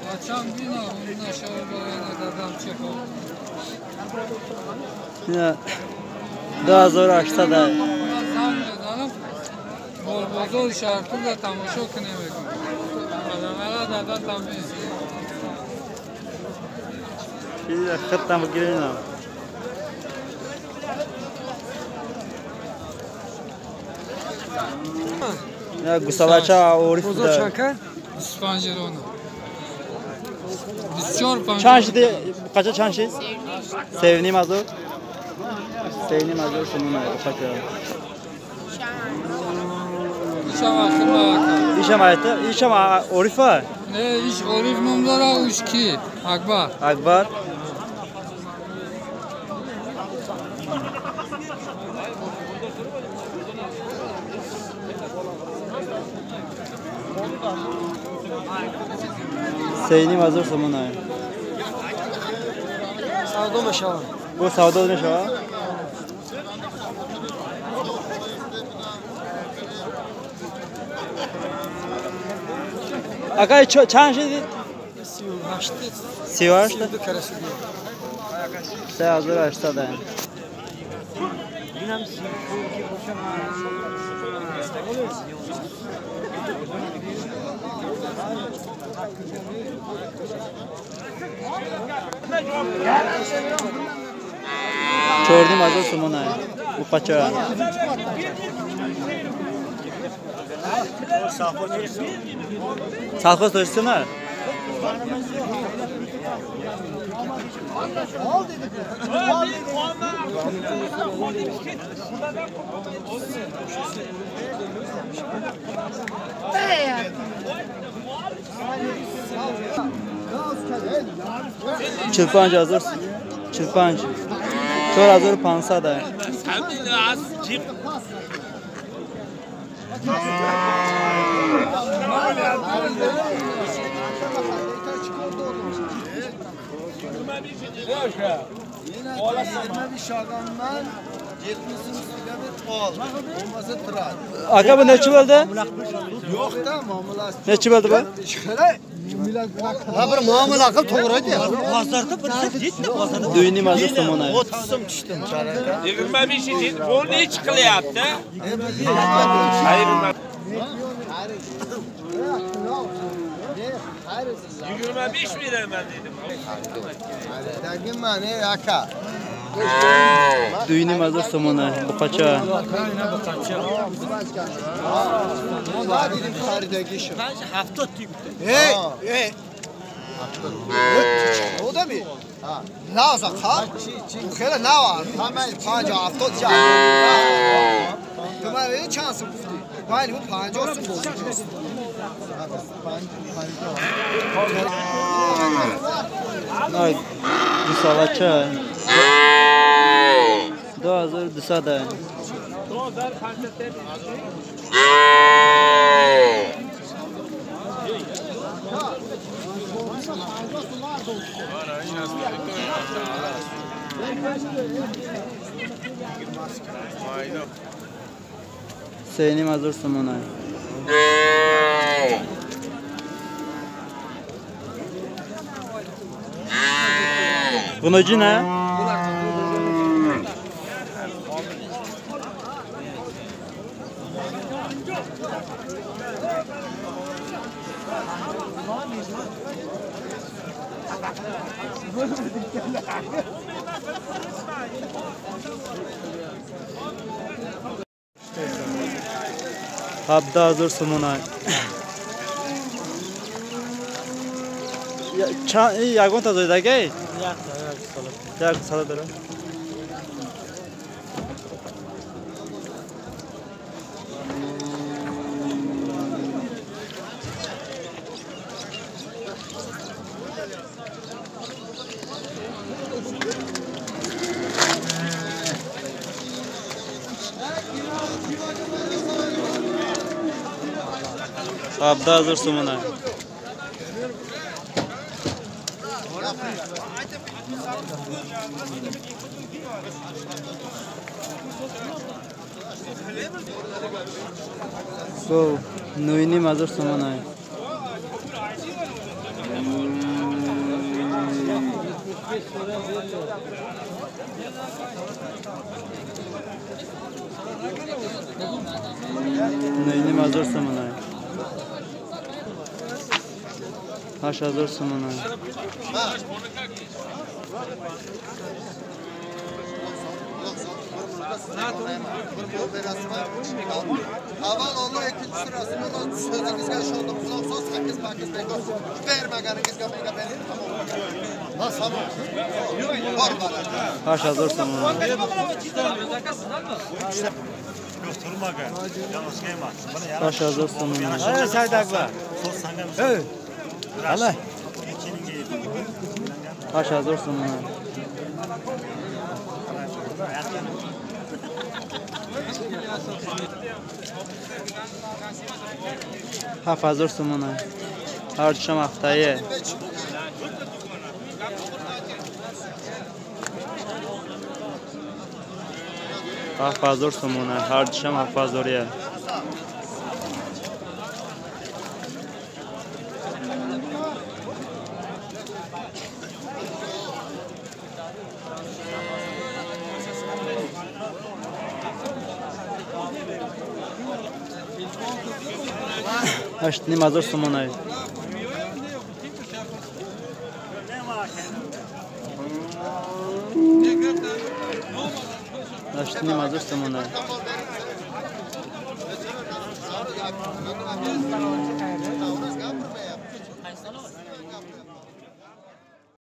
Бачам бина, нашава барои нададам чӣ хоб. 2800. Занг мезанам, молбозори шаҳртуза тамошо кунем мегӯм. Адамара дадатам бин. Хаттам бигиринам. Гусалача ориф да. 25 рона. 24 5. Чанд шуди? Қача чанд шид? 3.5 ҳазор. 3.5 ҳазор сомон қача. Ишам айта, ишам орифа? Не, иш ориф ном дора, уш ки? Акбар. Акбар. 3.5 ҳазор сомон. Савдо мешавад. Бо савдо мешавад? Ака чанд шуд? 38. 38? 3800. 4.5 ҳазор сомон. Буқача. Совхоз тоҷикистон? 45 ҳазор, 45, 4500. Aka bu neçi bo'ldi? Yo'q-da, muomalasi. Neçi bo'ldi bu? Ha, bir muomala qilib to'g'ri ayt. Bozorda bir yetdi, bozorda. 2.5 ҳазор сомон. 30 so'm tushdim charaka. 25 yil bu nechi qilyapti? 25 beraman dedim. Dagim man, ey aka. 2.5 ҳазор сомон. Буқача. Ey, ey. Odami. Наза қаб. Хеле нава. 50 70 ҷа. Ту ман чанд сум гуфтӣ? Байни бу 50 сум бозӣ. Ай, гусалача. 2200. 3.5 ҳазор сомон. Буноҷи на? 17 ҳазор сомон. Ягонта зоидагай? Як сала дора. 17 ҳазор сомон. 9.5 ҳазор сомон. 9,5 ҳазор сомонай. 8 ҳазор сомонай. Аввал Аллоҳ, ikkinchisi Rasululloh so'zingizga ishondim. Quloq soz, sakkiz pakiz bekor. Bermaganingizga menga bering, tamom. Ha, tamom. Bor baraka. 8 ҳазор сомонай. 8 ҳазор сомонай. 8 ҳазор сомонай. 7 ҳазор сомонай. Ҳардушам ҳафтае. 7 ҳазор сомонай. Ҳардушам 7 ҳазория. 8,5 ҳазор сомонай. 8,5 ҳазор сомонай.